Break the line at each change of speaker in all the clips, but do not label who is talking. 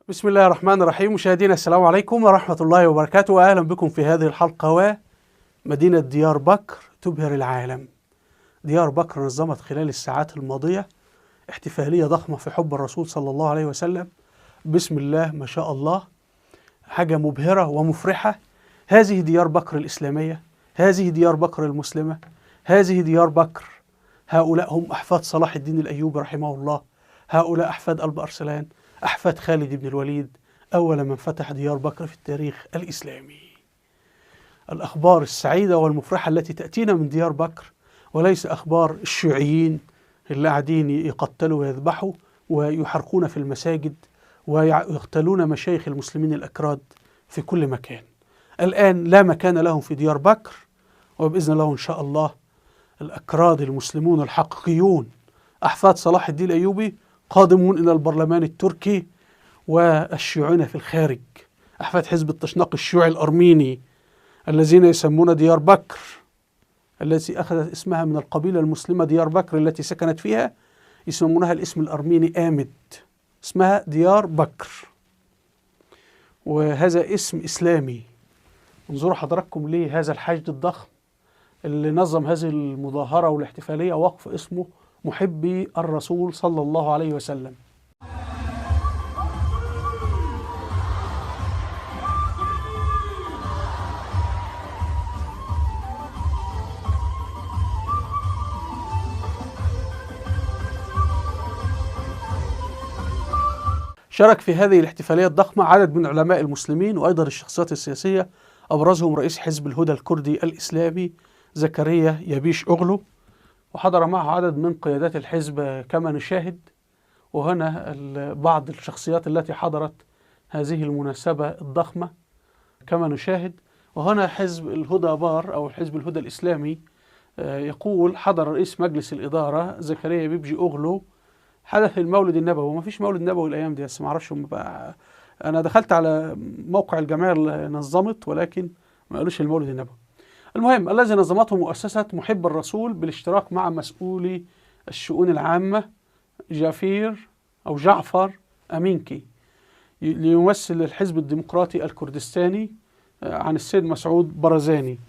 بسم الله الرحمن الرحيم. مشاهدينا السلام عليكم ورحمة الله وبركاته، وأهلا بكم في هذه الحلقة. ومدينة ديار بكر تبهر العالم. ديار بكر نظمت خلال الساعات الماضية احتفالية ضخمة في حب الرسول صلى الله عليه وسلم. بسم الله ما شاء الله، حاجة مبهرة ومفرحة. هذه ديار بكر الإسلامية، هذه ديار بكر المسلمة، هذه ديار بكر. هؤلاء هم أحفاد صلاح الدين الأيوبي رحمه الله، هؤلاء أحفاد ألب أرسلان، أحفاد خالد بن الوليد، أول من فتح ديار بكر في التاريخ الإسلامي. الأخبار السعيدة والمفرحة التي تأتينا من ديار بكر، وليس أخبار الشيوعيين اللي قاعدين يقتلوا ويذبحوا ويحرقون في المساجد ويقتلون مشايخ المسلمين الأكراد في كل مكان. الآن لا مكان لهم في ديار بكر، وبإذن الله إن شاء الله الأكراد المسلمون الحقيقيون أحفاد صلاح الدين الأيوبي قادمون إلى البرلمان التركي، والشيوعيون في الخارج أحفاد حزب التشناق الشيوعي الأرميني الذين يسمون ديار بكر، التي أخذت اسمها من القبيلة المسلمة ديار بكر التي سكنت فيها، يسمونها الاسم الأرميني آمد، اسمها ديار بكر، وهذا اسم إسلامي. انظروا حضراتكم لهذا الحشد الضخم اللي نظم هذه المظاهرة والاحتفالية، وقف اسمه محبي الرسول صلى الله عليه وسلم. شارك في هذه الاحتفالية الضخمة عدد من علماء المسلمين وأيضا الشخصيات السياسية، أبرزهم رئيس حزب الهدى الكردي الإسلامي زكريا يبيش أغلو، وحضر معه عدد من قيادات الحزب كما نشاهد. وهنا بعض الشخصيات التي حضرت هذه المناسبة الضخمة كما نشاهد. وهنا حزب الهدى بار أو حزب الهدى الإسلامي يقول: حضر رئيس مجلس الإدارة زكريا بيبجي أغلو حدث المولد النبوي. ما فيش مولد نبوي الأيام دي، بس ما أعرفش بقى. أنا دخلت على موقع الجمعية اللي نظمت، ولكن ما قالوش المولد النبوي. المهم، الذي نظمته مؤسسة محب الرسول بالاشتراك مع مسؤولي الشؤون العامة جافير أو جعفر أمينكي، ليمثل الحزب الديمقراطي الكردستاني عن السيد مسعود برزاني.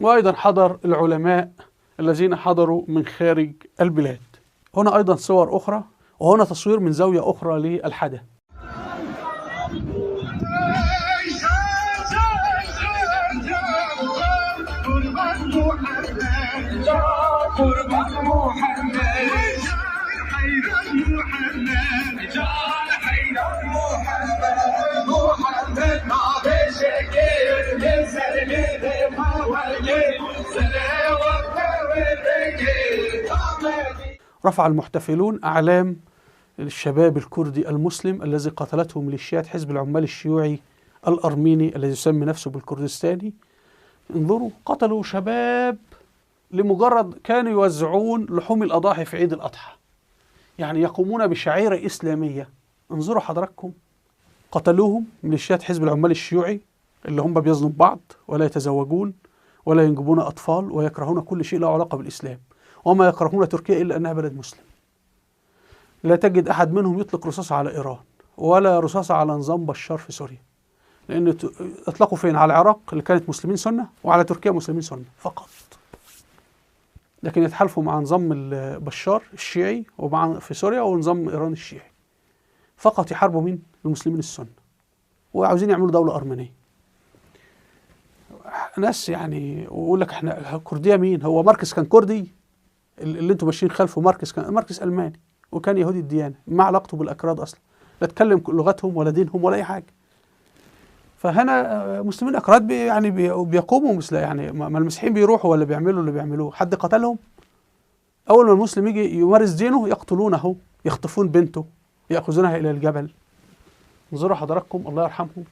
وأيضا حضر العلماء الذين حضروا من خارج البلاد. هنا أيضا صور أخرى، وهنا تصوير من زاوية أخرى للحدث. رفع المحتفلون أعلام الشباب الكردي المسلم الذي قتلته ميليشيات حزب العمال الشيوعي الأرميني الذي يسمي نفسه بالكردستاني. انظروا، قتلوا شباب لمجرد كانوا يوزعون لحوم الأضاحي في عيد الأضحى، يعني يقومون بشعيرة إسلامية. انظروا حضراتكم، قتلوهم ميليشيات حزب العمال الشيوعي اللي هم بيظلموا بعض ولا يتزوجون ولا ينجبون أطفال ويكرهون كل شيء له علاقة بالإسلام، وما يكرهون تركيا إلا أنها بلد مسلم. لا تجد أحد منهم يطلق رصاصة على إيران ولا رصاصة على نظام بشار في سوريا، لأن أطلقوا فين؟ على العراق اللي كانت مسلمين سنة، وعلى تركيا مسلمين سنة فقط. لكن يتحالفوا مع نظام بشار الشيعي ومع في سوريا ونظام إيران الشيعي فقط. يحاربوا مين؟ المسلمين السنة، وعاوزين يعملوا دولة أرمينية. ناس يعني، ويقول لك احنا كردية. مين هو؟ ماركس كان كردي؟ اللي انتم ماشيين خلفه ماركس، كان ماركس ألماني وكان يهودي الديانة، ما علاقته بالأكراد أصلا، لا تكلم لغتهم ولا دينهم ولا أي حاجة. فهنا مسلمين أكراد يعني بيقوموا مثل، يعني ما المسيحيين بيروحوا ولا بيعملوا اللي بيعملوه، حد قتلهم؟ أول ما المسلم يجي يمارس دينه يقتلونه، يخطفون بنته، يأخذونها إلى الجبل. انظروا حضراتكم، الله يرحمهم.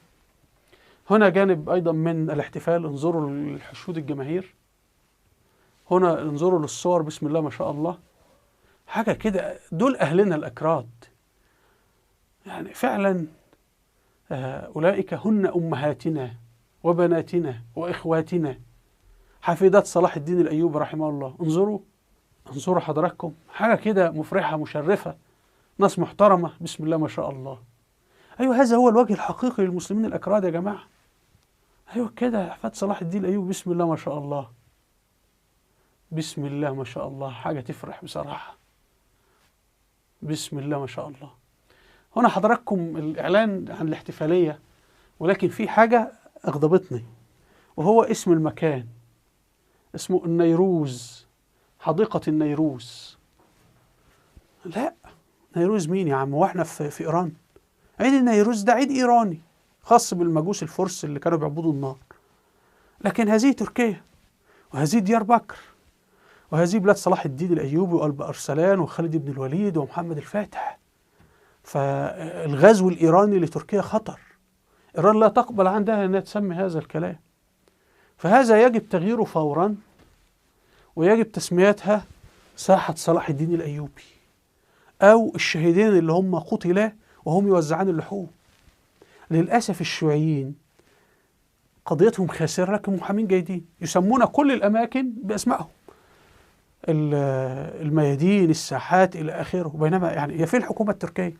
هنا جانب أيضا من الاحتفال، انظروا لحشود الجماهير. هنا انظروا للصور، بسم الله ما شاء الله، حاجة كده. دول أهلنا الأكراد، يعني فعلا أولئك هن أمهاتنا وبناتنا وإخواتنا، حفيدات صلاح الدين الأيوبي رحمه الله. انظروا، انظروا حضراتكم، حاجة كده مفرحة مشرفة، ناس محترمة، بسم الله ما شاء الله. أيوه هذا هو الوجه الحقيقي للمسلمين الأكراد يا جماعة. أيوه كده أحفاد صلاح الدين الأيوبي، بسم الله ما شاء الله، بسم الله ما شاء الله، حاجة تفرح بصراحة، بسم الله ما شاء الله. هنا حضراتكم الإعلان عن الاحتفالية، ولكن في حاجة أغضبتني وهو اسم المكان، اسمه النيروز، حديقة النيروز. لا نيروز مين يا عم؟ واحنا في إيران؟ عيد النيروز ده عيد إيراني خاص بالمجوس الفرس اللي كانوا بيعبدوا النار، لكن هذه تركيا وهذه ديار بكر وهذه بلاد صلاح الدين الأيوبي وقلب أرسلان وخالد بن الوليد ومحمد الفاتح. فالغزو الإيراني لتركيا خطر، إيران لا تقبل عندها أنها تسمي هذا الكلام، فهذا يجب تغييره فورا، ويجب تسميتها ساحة صلاح الدين الأيوبي أو الشهيدين اللي هم قتلا وهم يوزعان اللحوم. للأسف الشيوعيين قضيتهم خاسرة، لكن محامين جيدين يسمون كل الأماكن بأسمائهم، الميادين، الساحات إلى آخره. بينما يعني هي في الحكومة التركية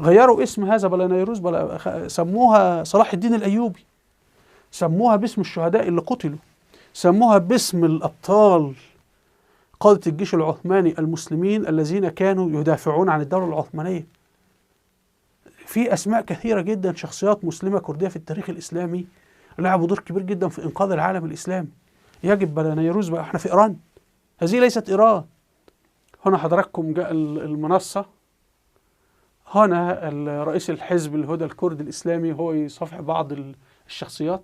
غيروا اسم هذا، بلا نيروز بلا، سموها صلاح الدين الأيوبي، سموها باسم الشهداء اللي قتلوا، سموها باسم الأبطال قادة الجيش العثماني المسلمين الذين كانوا يدافعون عن الدولة العثمانية. في أسماء كثيرة جدا، شخصيات مسلمة كردية في التاريخ الإسلامي لعبوا دور كبير جدا في إنقاذ العالم الإسلامي. يجب بلا نيروز بقى، احنا في إيران، هذه ليست إيران. هنا حضراتكم جاء المنصة، هنا رئيس الحزب الهدى الكردي الإسلامي هو يصافح بعض الشخصيات.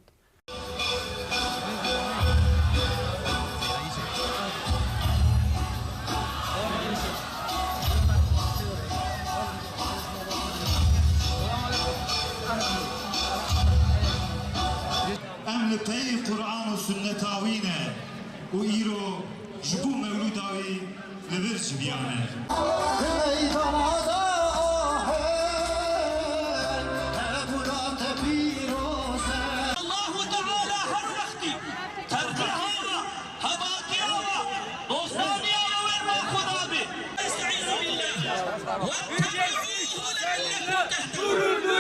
الله تعالى هر وقتی ترکها هباکیاوا دوستانیاوا ورما خدا به استعیذ بالله واتبعوه لعلكم تهتدون.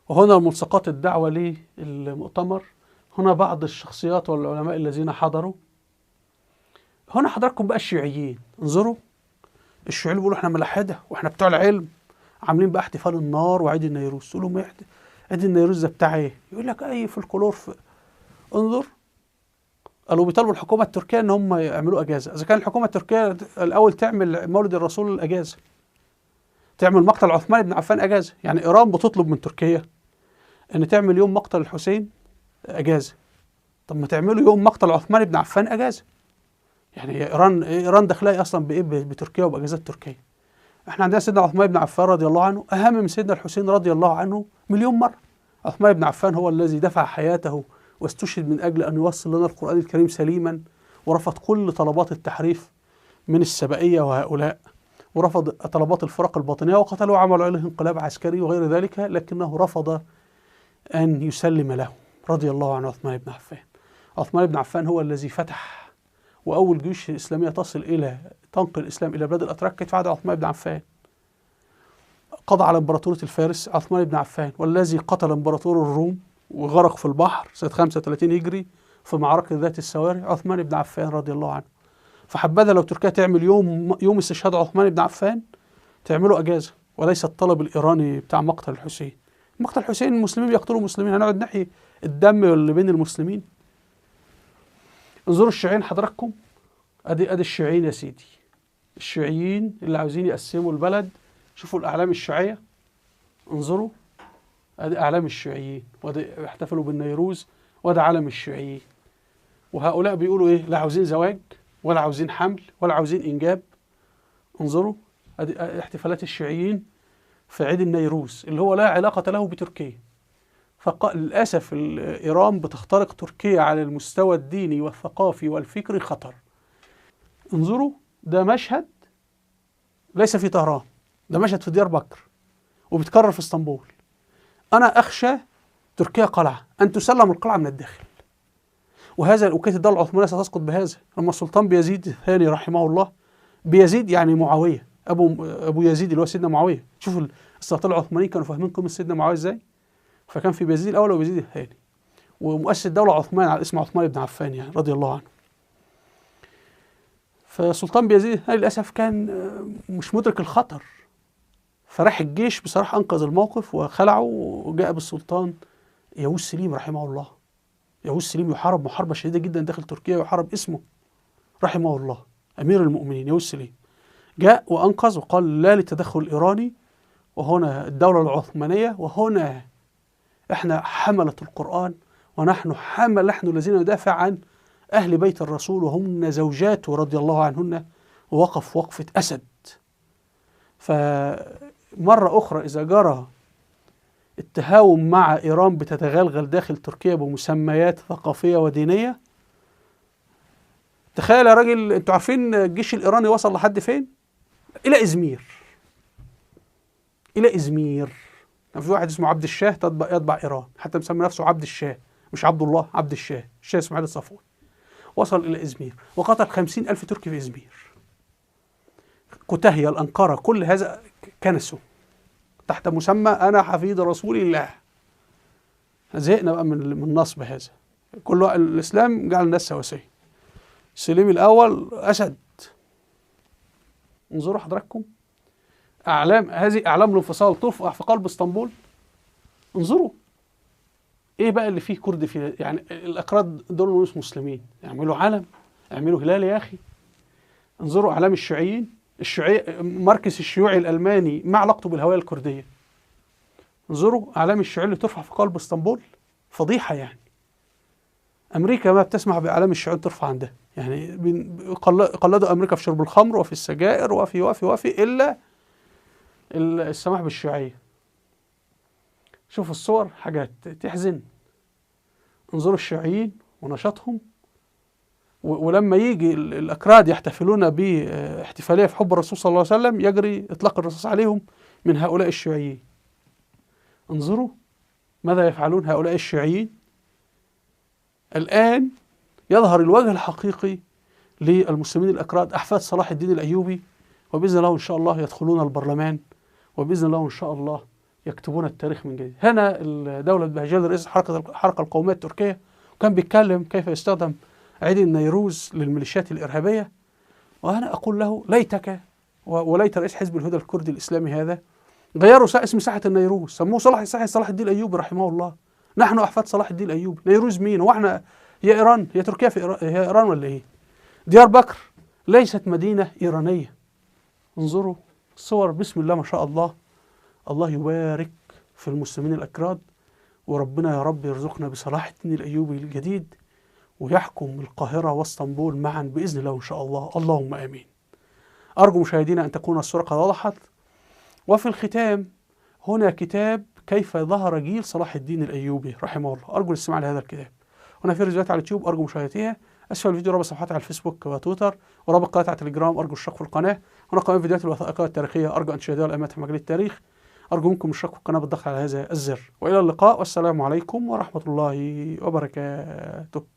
وهنا ملصقات الدعوة للمؤتمر، هنا بعض الشخصيات والعلماء الذين حضروا. هنا حضراتكم بقى الشيوعيين، انظروا الشيوعيين بيقولوا احنا ملاحدة واحنا بتوع العلم، عاملين بقى احتفال النار وعيد النيروز. تقول لهم عيد النيروز ده بتاع ايه؟ يقول لك اي فلكلور. انظر، قالوا بيطالبوا الحكومة التركية ان هم يعملوا اجازة. اذا كان الحكومة التركية الاول تعمل مولد الرسول الاجازة، تعمل مقتل عثمان بن عفان اجازة، يعني ايران بتطلب من تركيا ان تعمل يوم مقتل الحسين اجازة، طب ما تعملوا يوم مقتل عثمان بن عفان اجازة. يعني ايران داخلها اصلا بايه؟ بتركيا وباجازات تركيا. احنا عندنا سيدنا عثمان بن عفان رضي الله عنه اهم من سيدنا الحسين رضي الله عنه مليون مرة. عثمان بن عفان هو الذي دفع حياته واستشهد من اجل ان يوصل لنا القرآن الكريم سليما، ورفض كل طلبات التحريف من السبائية وهؤلاء، ورفض طلبات الفرق الباطنية وقتلوا وعملوا عليه انقلاب عسكري وغير ذلك، لكنه رفض أن يسلم له رضي الله عن عثمان بن عفان. عثمان بن عفان هو الذي فتح، وأول جيوش إسلامية تصل إلى تنقل الإسلام إلى بلاد الأتراك كانت في عهد عثمان بن عفان. قضى على إمبراطورية الفارس عثمان بن عفان، والذي قتل إمبراطور الروم وغرق في البحر سنة 35 هجري في معركة ذات السواري عثمان بن عفان رضي الله عنه. فحبذا لو تركيا تعمل يوم استشهاد عثمان بن عفان تعمله أجازة، وليس الطلب الإيراني بتاع مقتل الحسين. مقتل الحسين المسلمين بيقتلوا مسلمين، هنقعد نحيي الدم اللي بين المسلمين؟ انظروا الشيوعيين حضراتكم، ادي الشيوعيين يا سيدي، الشيوعيين اللي عاوزين يقسموا البلد. شوفوا الاعلام الشيوعية، انظروا ادي اعلام الشيوعيين، وادي احتفلوا بالنيروز، وادي علم الشيوعيين. وهؤلاء بيقولوا ايه؟ لا عاوزين زواج ولا عاوزين حمل ولا عاوزين انجاب. انظروا ادي احتفالات الشيوعيين في عيد النيروز اللي هو لا علاقة له بتركيا. فللأسف إيران بتخترق تركيا على المستوى الديني والثقافي والفكري خطر. انظروا ده مشهد ليس في طهران، ده مشهد في ديار بكر وبيتكرر في اسطنبول. أنا أخشى تركيا قلعة، أن تسلم القلعة من الداخل. وهذا وكانت الدولة العثمانية ستسقط بهذا. لما السلطان بيزيد الثاني رحمه الله، بيزيد يعني معاوية، أبو يزيد اللي هو سيدنا معاوية. شوفوا السلاطين العثمانيين كانوا فاهمين قيمة سيدنا معاوية إزاي. فكان في بيزيد الأول وبيزيد الثاني، ومؤسس الدولة عثمان على اسم عثمان بن عفان يعني رضي الله عنه. فسلطان بيزيد الثاني للأسف كان مش مدرك الخطر، فراح الجيش بصراحة أنقذ الموقف وخلعه، وجاء بالسلطان ياووز سليم رحمه الله. ياووز سليم يحارب محاربة شديدة جدا داخل تركيا، ويحارب اسمه رحمه الله أمير المؤمنين ياووز سليم. جاء وأنقذ وقال لا للتدخل الإيراني، وهنا الدولة العثمانية، وهنا إحنا حملة القرآن، ونحن نحن الذين ندافع عن أهل بيت الرسول وهن زوجاته رضي الله عنهن. ووقف وقفة أسد. فمرة أخرى إذا جرى التهاون مع إيران بتتغلغل داخل تركيا بمسميات ثقافية ودينية. تخيل يا راجل، انتوا عارفين الجيش الإيراني وصل لحد فين؟ إلى إزمير. إلى إزمير. كان في واحد اسمه عبد الشاه يتبع إيران، حتى مسمي نفسه عبد الشاه، مش عبد الله، عبد الشاه، الشاه إسماعيل الصفوي. وصل إلى إزمير وقتل 50,000 تركي في إزمير. كوتاهية، الأنقرة، كل هذا كنسوا تحت مسمى أنا حفيد رسول الله. زهقنا بقى من النصب هذا. كل الإسلام جعل الناس سواسية. سليم الأول أسد. انظروا حضراتكم، أعلام، هذه أعلام الانفصال ترفع في قلب اسطنبول. انظروا إيه بقى اللي فيه كرد في، يعني الأكراد دول مش مسلمين، اعملوا علم، اعملوا هلال يا أخي. انظروا أعلام الشيوعيين، الشيوعي ماركس الشيوعي الألماني ما علاقته بالهوية الكردية؟ انظروا أعلام الشيوعية اللي ترفع في قلب اسطنبول، فضيحة يعني. أمريكا ما بتسمح بأعلام الشيوعيين ترفع عندها، يعني قلدوا أمريكا في شرب الخمر وفي السجائر وفي وفي وفي إلا السماح بالشيوعية. شوفوا الصور، حاجات تحزن. انظروا الشيوعيين ونشاطهم، ولما يجي الأكراد يحتفلون باحتفالية في حب الرسول صلى الله عليه وسلم يجري إطلاق الرصاص عليهم من هؤلاء الشيوعيين. انظروا ماذا يفعلون هؤلاء الشيوعيين. الآن يظهر الوجه الحقيقي للمسلمين الأكراد أحفاد صلاح الدين الأيوبي، وبإذن الله إن شاء الله يدخلون البرلمان، وبإذن الله إن شاء الله يكتبون التاريخ من جديد. هنا الدولة البهجلي رئيس الحركة القومية التركية كان بيتكلم كيف يستخدم عيد النيروز للميليشيات الإرهابية، وأنا أقول له ليتك وليت رئيس حزب الهدى الكردي الإسلامي هذا غيروا اسم ساحة النيروز، سموه صلاح الدين الأيوبي رحمه الله. نحن أحفاد صلاح الدين الأيوبي، نيروز مين؟ هو احنا هي إيران، هي تركيا في إيران، هي إيران ولا إيه؟ ديار بكر ليست مدينة إيرانية. انظروا الصور، بسم الله ما شاء الله. الله يبارك في المسلمين الأكراد، وربنا يا رب يرزقنا بصلاح الدين الأيوبي الجديد ويحكم القاهرة واسطنبول معا بإذن الله إن شاء الله، اللهم آمين. أرجو مشاهدينا أن تكون الصورة قد وضحت. وفي الختام هنا كتاب كيف ظهر جيل صلاح الدين الأيوبي رحمه الله، أرجو الاستماع لهذا الكتاب. هنا في فيديوهات على اليوتيوب أرجو مشاهدتها. أسفل الفيديو رابط صفحاتي على الفيسبوك وتويتر، ورابط قناتي على تليجرام، أرجو الاشتراك في القناة. هنا قائمة فيديوهات الوثائقية التاريخية، أرجو أن تشاهدوها الأمات في مجال التاريخ. أرجو منكم الاشتراك في القناة بالضغط على هذا الزر. وإلى اللقاء، والسلام عليكم ورحمة الله وبركاته.